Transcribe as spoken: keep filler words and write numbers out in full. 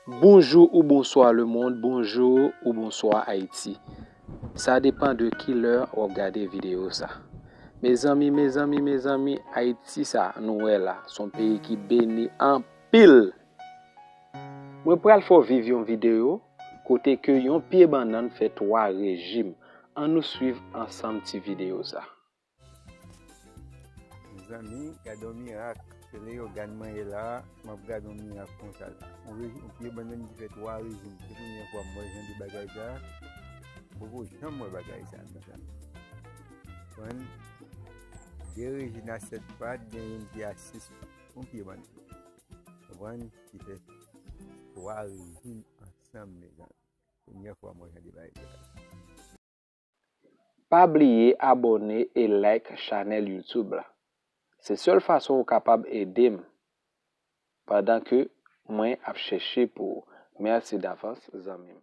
Bonjou ou bonswa lemonn, bonjou ou bonswa Ayiti. Sa depann de ki lè w ap gade videyo sa. Mezanmi, mezanmi, mezanmi, Ayiti sa nou wè la, se yon peyi ki beni anpil. Mwen pral fè w viv yon videyo kote ke yon pye bannann fè twa rejim. Ann nou swiv ansanm ti videyo sa. Mezanmi, gade yon mirak. Se Leyogàn mwen ye la, m ap gade yon mirak konsa la. Yon reji-, yon pye bannann ki fè twa rejim. Se premye fwa m wè jan de bagay sa. M poko janm wè bagay sa, mezanmi. Konprann? De rejim a sèt pat, gen youn ki a sis pat. Yon pye bannann. Konprann? Ki fè twa rejim ansanm, mezanmi. Premye fwa m wè jan de bagay sa. Pa bliye abòne e like chanèl YouTube la. Se sèl fason ou kapab ede m pandan ke mwen ap chèche pou ou. Mèsi davans, zanmi m.